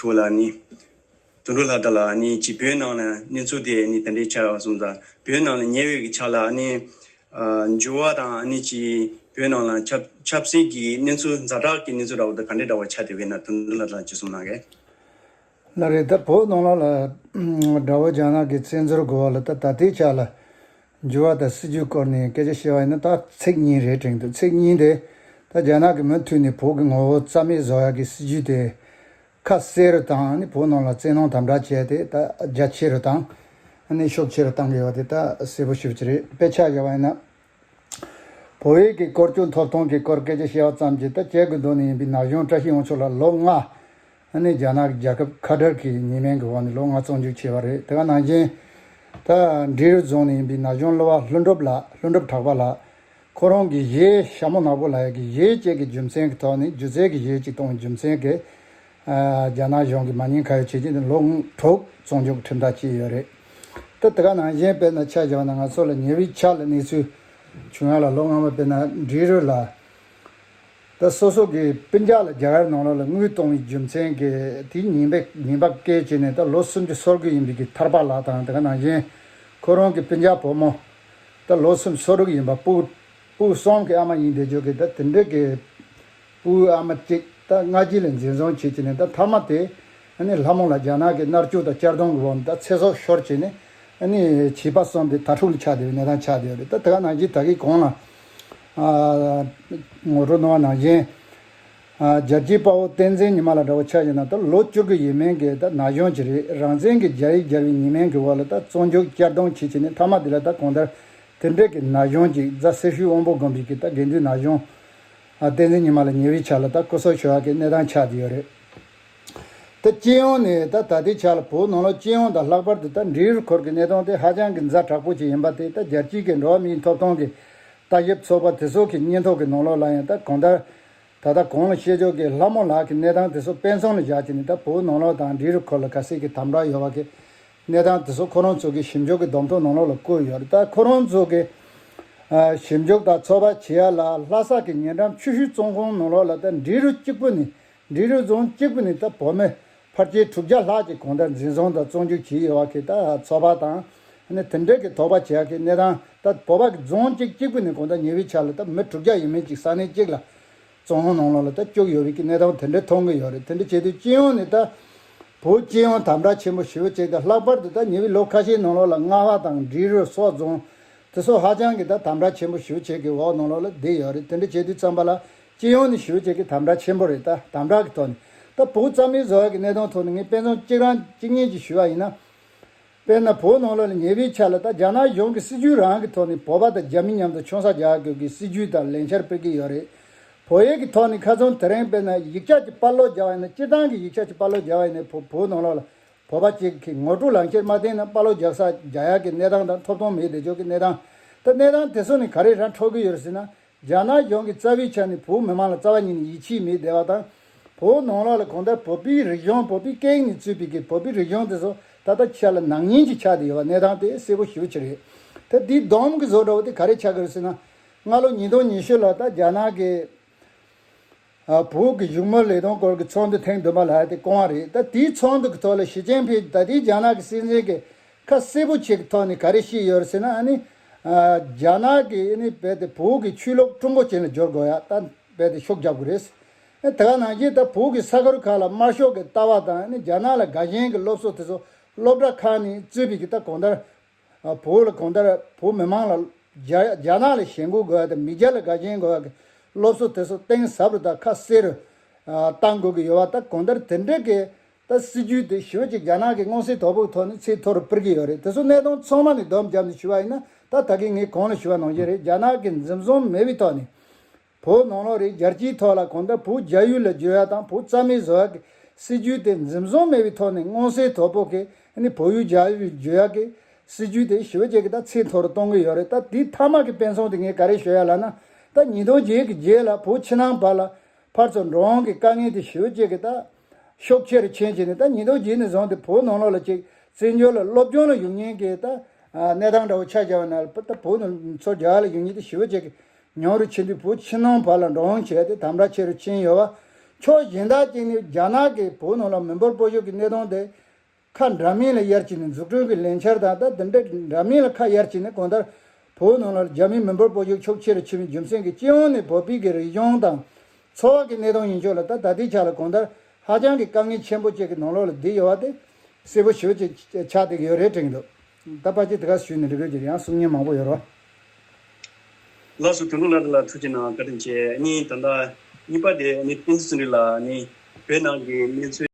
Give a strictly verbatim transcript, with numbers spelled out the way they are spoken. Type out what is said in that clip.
ཐུགས་ལ་ནི། དོན་གྲུབ་ལྷ་དར་ལགས་ནི་ཅིག་བོད་ནང་ལ་གནས་ཚུལ་དེ་ནི་དེ་འདྲའི་ཆགས་སོང་ཙང་བོད་ནང་ལ་ཉེ་བའི་གི་ཆ་ལ་ནི་འགྱུར་བ་དང་ནི་ཅིག་བོད་ནང་ལ་ཆབ་ཆབ་སྲིད་ཀྱི་གནས་ཚུལ་ཛ་དྲག་གི་གནས་ཚུལ་འདྲ་བོ་དང་ག་འདྲའི་འདྲ་བོ་ཆགས་བསྡད་པའི་ན་དོན་གྲུབ་ལྷ་དར་ལགས་ཅིག་གསུངས་གནང་གས། ལགས་རེད། ད་བོད་ནང་ལོགས་ལ་དགྲ་བོ་རྒྱ་ནག་གི་བཙན་འཛུལ་དགོས་པ་ལ་ད་ད་ལྟའི་ཆ་ལ་འགྱུར་བ་དང་སྲིད་ཇུས་སྐོར་ནས་སྐད་ཆ་བཤད་པ་ཡིན་ན་ད་ཚིག་གཉིས་རེད་དྲན་འདུག་ཚིག་གཉིས་དེ་ད་རྒྱ་ནག་གིས་མུ་མཐུད་ནས་བོད་ཀྱི་ངོ་བོ་རྩ་མེད་བཟོ་ཡག་གི་སྲིད་ཇུས་དེ་ཁ་གསལ་རུ་དང་ནི་བོད་ནང་ལ་བཙན་གནོན་དམ་དྲག་བྱས་ཏེ་ད་རྒྱ་ཆེ་རུ་དང་ནི་ཤུགས་ཆེ་རུ་བཏང་གི་ཡོད་པ་དེ་ད་གསལ་པོ་ཞེ་པོ་ཅིག་རེད། དཔེ་ཆ་བཞག་པ་ཡིན་ན། བོད་ཡིག་གི་སྐོར་སྐྱོད་ཐོབ་ཐང་གི་སྐོར་སྐད་ཆ་བཤད་པ་ཙམ་གྱིས་ད་བྱེད་དགོས་འདུག་ནས་ཡིན་པའི་ན་གཞོན་བཀྲ་ཤིས་དབང་ཕྱུག་ལགས་ལོ་ལྔ་ཨ་ནི་རྒྱ་ནག་གི་རྒྱལ་ཁབ་ཁ་བྲལ་གྱི་ཉེས་མིང་གི་འོག་ནས་ལོ་ལྔ་བཙོན་འཇུག་བྱས་པ་རེད། དེ་ག་ནང་བཞིན་ད་འབྲི་རུ་རྫོང་ནས་ཡིན་པའི་ན་གཞོན་གླུ་བ་ལྷུན་གྲུབ་ལགས་ལྷུན་གྲུབ་གྲགས་པ་ལགས་ཁོ་རང་གི་གཞས་ཤ་མོ་ནག་པོ་ལབ་ཡག་གི་གཞས་གཅིག་གི་རྒྱུ་མཚན་གྱི་ཐོག་ནས་སྒྱུ་རྩལ་གྱི་གཞས་གཅིག་གཏོང་བའི་རྒྱུ་མཚན་གྱིས་རྒྱ་ནག་གཞུང་གིས་མ་ཉེས་ཁ་གཡོགས་བྱས་རྗེས་ལོ་དྲུག་བཙོན་འཇུག་ཁྲིམས་ཐག་བཅད་ཡོད་རེད། ད་དེ་ག་ནང་བཞིན་དཔེར་ན་ཆ་བཞག་ན་ང་ཚོ་ལ་ཉེ་བའི་ཆར་ལ་གནས་ཚུལ་བྱུང་ཡ་ལ་ལོ་སྔ་མ་དཔེར་ན་འབྲི་རུ་ལ་ད་སོ་སོ་གི་སྤུན་ཀྱག་ལ་རྒྱ་གར་ནང་ལོགས་ལ་དངུལ་གཏོང་བའི་རྒྱུ་མཚན་གྱིས་དེའི་ཉེས་པ་ཉེས་པ་བཀལ་བྱས་ནས་ད་ལོ་སུམ་ཅུ་སོ་དགུ་ཡིན་པའི་གི་ཐར་པ་ལགས་དང་དེ་ག་ནང་བཞིན་ཁོ་རང་གི་སྤུན་ཀྱག་བུ་མོ་ད་ལོ་སུམ་ཅུ་སོ་དྲུག་ཡིན་པ་སྤུ་སྤུ་གསུམ་གི་ཨ་མ་ཡིན་བསྡད་རྒྱུ་གི་ད་དེ་འདྲ་གི་སྤུའི་ཨ་མ་གཅིག་ད་སྔ་རྗེས་ལ་འཛིན་བཟུང་བྱས་བྱས་ནས་ད་མཐའ་མ་དེ་ཨ་ནི་ལྷ་མོ་ལ་རྒྱ་ནག་གི་མནར་གཅོད་དང་གཅར་རྡུང་གི་འོག་ནས་ད་ཚེ་སྲོག་ཤོར་བྱས་ནས་ཨ་ནི་བྱིས་པ་གསུམ་དེ་དྭ་ཕྲུག་ལ་ཆགས་བསྡད་པའི་གནས་སྟངས་ཆགས་བསྡད་ཡོད་རེད། ད་དེ་ག་ནང་བཞིན་ད་གིན་གོང་ལ་ཨ་ངོ་སྤྲོད་གནང་བ་ནང་བཞིན་ཨ་རྒྱལ་གཅེས་དཔའ་བོ་བསྟན་འཛིན་ཉི་མ་ལགས་འདྲ་བོ་ཆ་བཞག་ན་ད་ལོ་བཅུ་དགུ་ཡས་མས་ཀྱི་ད་ན་གཞོན་ཅིག་རེད། རང་བཙན་གྱི་རྒྱ་ཡིག་སྦྱར་བའི་ཉེས་མིང་གི་འོག་ལ་ད་བཙོན་འཇུག་གཅར་རྡུང་བྱས་བྱས་ནས་མཐའ་མ་དེ་ལ་ད་གང་ལྟར། དེ་འདྲས་ཀྱི་ན་གཞོན་ཅིག་རྫ་སེར་ཤུལ་དབོན་པོ་དགོན་པའི་གི་ད་དགེ་འདུན་ན་གཞོན་ཨ་བསྟན་འཛིན་ཉི་མ་ལགས་ཉེ་བའི་ཆར་ལ་ད་སྐུ་སྲོག་ཤོར་བ་གི་གནས་སྟངས་ཆགས་བསྡད་ཡོད་རེད། ད་སྤྱི་ཡོངས་ནས་ད་ད་ལྟའི་ཆར་ལ་བོད་ནང་ལོགས་སྤྱི་ཡོངས་དང་ལྷག་པར་དུ་ད་འབྲི་རུ་ཁུལ་གྱི་གནས་སྟངས་དེ་ཧ་ཅང་གི་ཛ་དྲག་པོ་ཅིག་ཡིན་པ་དེ་ད་རྒྱལ་སྤྱིའི་གི་འགྲོ་བ་མིའི་ཐོབ་ཐང་གི་ལྟ་ཞིབ་ཚོགས་པ་དེ་ཚོ་གི་སྙན་ཐོ་གི་ནང་ལོགས་ལ་ཡང་ད་གང་ལྟར། ད་ལྟ་གོང་ལ་བཤད་ཕྱོགས་ཀྱི་ལྷ་མོ་ལགས་ཀྱི་གནས་སྟངས་དེ་ཚོ་དཔེ་མཚོན་ལ་བཞག་བྱས་ནས་ད་བོད་ནང་ལོགས་དང་འབྲི་རུ་ཁུལ་ལ་ག་ཚད་ཀྱི་དམ་དྲག་ཡོད་པ་གི་གནས་སྟངས་དེ་ཚོ་ཁོ་རང་ཚོ་གི་ཞིབ་འཇུག་གི་སྡོམ་ཐོ་ནང་ལོགས་ལ་བཀོད་ཡོད་རེད། ད་ཁོ་རང་ཚོ་གི་ཨ་ཞིབ་འཇུག་དང་ཚོད་དཔག་བྱེད་ཡ་ལ་ལྷ་ས་གི་ཉེ་འགྲམ་ཆུ་ཤུར་བཙོན་ཁང་ནང་ལོགས་ལ་ད་འབྲི་རུ་གཅིག་པུ་ནས་འབྲི་རུ་རྫོང་གཅིག་པུ་ནས་ད་བོད་མི་ཕལ་ཆེར་དྲུག་བརྒྱ་ལྷག་ཅིག་གང་ལྟར་འཛིན་བཟུང་དང་བཙོན་འཇུག་བྱས་ཡོད་པ་གི་ད་ཚོད་དཔག་དང་ཨ་ནི་དེ་འདྲ་གི་དོགས་པ་བྱེད་ཡ་གི་གནས་སྟངས་ད་བོད་པ་གི་རྫོང་གཅིག་གཅིག་པུ་ནས་གང་ལྟར་ཉེ་བའི་ཆར་ལ་ད་མི་དྲུག་བརྒྱ་ཡས་མས་ཅིག་ས་གནས་གཅིག་ལ། བཙོན་ཁང་ནང་ལོགས་ལ་ད་བཅུག་ཡོད་པའི་གི་གནས་སྟངས་དེ་འདྲ་མཐོང་གི་ཡོད་རེད། དེ་འདྲ་བྱེད་དུས་སྤྱི་ཡོངས་ནས་ད་བོད་སྤྱི་ཡོངས་དམ་དྲག་ཆེན་པོ་ཞེ་པོ་ཅིག་དང་ལྷག་པར་དུ་ད་ཉེ་བའི་ལོ་ཁ་ཤས་ནང་ལོགས་ལ་རྔ་བ་དང་འབྲི་རུ་སོག་རྫོང་དེ་ཚོ་ཧ་ཅང་གི་ད་དམ་དྲག་ཆེན་པོ་ཞེ་པོ་ཅིག་གི་འོག་ནང་ལོགས་ལ་བསྡད་ཡོད་རེད། དེ་འདྲ་བྱེད་དུས་ཙམ་པ་ལ་སྤྱི་ཡོངས་ནས་ཞེ་པོ་ཅིག་གི་དམ་དྲག་ཆེན་པོ་རེད། ད་དམ་དྲག་གི་ཐོག་ནས་ད་བོད་རྩ་མེད་བཟོ་ཡག་གི་གནས་སྟངས་ཐོག་ནས་ངས་དཔེ་མཚོན་གཅིག་རང་གཅིག་གཉིས་ཅིག་ཞུ་བ་ཡིན་ན། དཔེར་ན་བོད་ནང་ལོགས་ལ་ཉེ་བའི་ཆར་ལ་ད་རྒྱ་ནག་གཞུང་གི་སྲིད་ཇུས་རང་གི་ཐོག་ནས་བོད་པ་དང་རྒྱ་མི་མཉམ་དུ་ཆང་ས་རྒྱག་དགོས་ཀྱི་སྲིད་ཇུས་དང་ལས་འཆར་སྤེལ་གྱི་ཡོད་རེད། བོད་ཡིག་གི་ཐོག་ནས་ཁ་སང་དེ་རིང་དཔེར་ན་ཡིག་ཆ་ཅིག་པར་སློག་རྒྱག་པ་ཡིན་ན་སྤྱིར་བཏང་གི་ཡིག་ཆ་ཅིག་པར་སློག་རྒྱག་པ་ཡིན་ན་བོད་བོད་ནང་ལོགས་ལ་བོད་པ་ཅིག་གིས་ངོ་སྤྲོད་ལག་འཁྱེར་མ་བསྟན་ན་པར་སློག་རྒྱག་ས་རྒྱག་ཡག་གི་གནས་སྟངས་དང་ཐོབ་ཐང་མེད་བསྡད་ཆོག་གི་གནས་སྟངས། ད་གནས་སྟངས་དེ་ཚོ་ནས་ག་རེ་ར་འཕྲོད་ཀྱི་ཡོད་རེད་ཟེར་ན། རྒྱ་ནག་གཞུང་གིས་རྩ་བའི་ཆ་ནས་བོད་མི་མང་ལ་རྩ་བ་ཉིད་ནས་ཡིད་ཆེས་མེད་བསྡད་པ་དང་། བོད་ནང་ལོགས་ལ་གང་ལྟར་བོད་པའི་རིག་གཞུང་བོད་པའི་སྐད་ཡིག་ནས་གཙོས་པའི་གི་བོད་པའི་རིག་གཞུང་དེ་ཚོ་ད་ལྟ་ཆ་ལ་ནག་ཉེས་ཅིག་ཆགས་བསྡད་ཡོད་པ་གནས་སྟངས་དེ་གསལ་པོ་ཞེ་པོ་ཅིག་རེད། ད་འདིའི་སྡོམ་གྱི་བཟོ་འདྲ་བོ་དེ་ག་རེ་ཆགས་ཀྱི་རེད་ཟེར་ན། སྔ་ལོ་ཉིས་སྟོང་ཉི་ཤུ་ལ་ད་རྒྱ་ནག་གི་ཨ་བོད་ཀྱི་བཞུགས་མོལ་ལས་དོན་སྐོར་གྱི་ཚོགས་འདུ་ཐེངས་བདུན་པ་ལ་དེ་བསྐོངས་པ་རེད། ད་དེའི་ཚོགས་འདུ་གི་ཐོག་ལ་ཞི་ཅིན་ཕིང་ད་ལྟའི་རྒྱ་ནག་གི་སྲིད་འཛིན་གྱིས་ཁ་གསལ་པོ་ཅིག་གི་ཐོག་ནས་ག་རེ་བཤད་ཡོད་རེད་ཟེར་ན། ཨ་ནི་ཨ་རྒྱ་ནག་གིས་ཨ་ནི་རྦད་དེ་བོད་ཀྱི་ཆོས་ལུགས་ཀྲུང་གོ་ཅན་ལ་བསྒྱུར་དགོས་ཡ་ད་རྦད་དེ་ཤུགས་རྒྱབ་དགོས་རེད། ཨ་དེ་ག་ནང་བཞིན་ད་བོད་ཀྱི་ས་ཁུལ་ཁག་ལ་དམར་ཤོག་གི་ལྟ་བ་དང་ཨ་ནི་རྒྱ་ནག་ལ་དགའ་ཞེན་གྱི་སློབ་གསོ་དེ་ཚོ་སློབ་གྲྭ་ཁག་ནས་བཙུགས་པའི་གི་ད་གང་ལྟར། ཨ་བོད་ལ་གང་ལྟར་བོད་མི་མང་ལ་རྒྱ་རྒྱ་ནག་ལ་ཞེན་ཁོག་དགོས་ཡ་དང་མི་རྒྱ་ལ་དགའ་ཞེན་དགོས་ཡ་གི་སློབ་གསོ་དེ་ཚོ་གཏིང་ཟབ་རུ་དང་ཁ་གསལ་རུ་ཨ་བཏང་དགོས་ཀྱི་ཡོད་པ། ད་གང་ལྟར་དེ་འདྲའི་གི་ད་སྲིད་ཇུས་དེ་ཞེ་པོ་ཅིག་རྒྱ་ནག་གི་མངོན་གསལ་དོད་པོའི་ཐོག་ནས་ཚད་མཐོ་རུ་སྤེལ་གྱི་ཡོད་རེད། དེ་ཚོ་གནས་སྟངས་ཚང་མ་ནས་སྡོམ་བརྒྱབ་ནས་ཞུ་བ་ཡིན་ན། ད་ད་གིན་ངས་གོང་ལ་ཞུ་བ་ནང་བཞིན་རེད། རྒྱ་ནག་གི་འཛིན་བཟུང་མེད་པའི་ཐོག་ནས། བོད་ནང་ལོགས་རེད། རྒྱལ་སྤྱིའི་ཐོག་ལ་གང་ལྟར་བོད་རྒྱ་ཡུལ་ལ་བསྒྱུར་ཡ་དང་བོད་རྩ་མེད་བཟོ་ཡ་གི་སྲིད་ཇུས་དེ་འཛིན་བཟུང་མེད་པའི་ཐོག་ནས་མངོན་གསལ་དོད་པོ་གི་ཨ་ནི་བོད་ཡུལ་རྒྱ་ཡུལ་བསྒྱུར་ཡ་གི་སྲིད་ཇུས་དེ་ཞེ་པོ་ཅིག་གི་ད་ཚད་མཐོ་རུ་གཏོང་གི་ཡོད་རེད། ད་དེའི་མཐའ་མ་གི་དཔེ་མཚོན་དེ་ངས་ག་རེ་ཞུ་ཡ་ལབ་ན། ད་ཉིས་སྟོང་བརྒྱད་གི་རྗེས་ལ་བོད་ཕྱི་ནང་བར་ལ་ཕར་ཚུར་འགྲོ་འོང་གི་དཀའ་ངལ་དེ་ཞེ་པོ་ཅིག་གི་ད་ཤུགས་ཆེ་རུ་ཕྱིན་བྱས་ནས། ད་ཉིས་སྟོང་བརྒྱད་ནས་བཟུང་སྟེ་བོད་ནང་ལོགས་ལ་ཅིག་བཙན་བྱོལ་ལ་སློབ་སྦྱོང་ལ་ཡོང་མཁན་གྱི་ད་གནས་སྟངས་འདྲ་བོ་ཆ་བཞག་པ་ན། ད་བོད་ནང་ཚུར་རྒྱ་གར་ལ་ཡོང་མཁན་དེ་ཞེ་པོ་ཅིག་གི་ཉུང་རུ་ཕྱིན་དུས་བོད་ཕྱི་ནང་བར་ལ་འགྲོ་འོང་བྱས་ཏེ་དམ་དྲག་ཆེ་རུ་ཕྱིན་ཡོད་པ། ཕྱོགས་གཞན་དག་ཅིག་ནས་རྒྱ་ནག་གིས་བོད་ནང་ལ་མི་འབོར་སྤོ་བཞུད་ཀྱི་གནད་དོན་དེ་ཁ་འདྲ་མིན་ལ་གཡར་བྱས་ནས། འཛུགས་སྐྲུན་གྱི་ལས་འཆར་དང་ད་དེ་འདྲ་འདྲ་མིན་ལ་ཁ་གཡར་བྱས་ནས། གང་ལྟར་བོད་ནང་ལ་རྒྱ་མིའི་མི་འབོར་སྤོ་བཞུད་ཤུགས་ཆེ་རུ་ཕྱིན་པའི་རྒྱུ་མཚན་གྱིས། སྤྱི་ཡོངས་ནས་བོད་པའི་གི་རིག་གཞུང་དང་འཚོ་བ་གི་གནད་དོན་ཡིན་ཆོག་ལ། ད་ད་ལྟའི་ཆ་ལ་གང་ལྟར་ཧ་ཅང་གི་དཀའ་ངལ་ཆེན་པོ་ཅིག་གི་ནང་ལོགས་ལ་བསྡད་ཡོད་པ་དེ་གསལ་པོ་ཞེ་པོ་ཅིག་ཆགས་བསྡད་ཀྱི་ཡོད་རེད་དྲན་གྱི་འདུག་ད་ཕལ་ཆེར་དེ་ག་ཞུས་ནས་འགྲིག་གི་ཡོད་ཀྱི་རེད། ཡང་གསུང་མཁན་མང་པོ་ཡོད་རེད་བ། ལགས་སོ། དོན་གྲུབ་ལགས། དེ་ལ་ཐུགས་རྗེ་གནང་། བཀའ་དྲིན་ཆེ། ཨ་ནི་ད་ལྟ་གཉིས་པ་དེ་ཨ་ནི་བསྟན་འཛིན་བསོད་ནམས་ལགས་ཨ་ནི་བོད་ནང་གི་གནས་ཚུལ།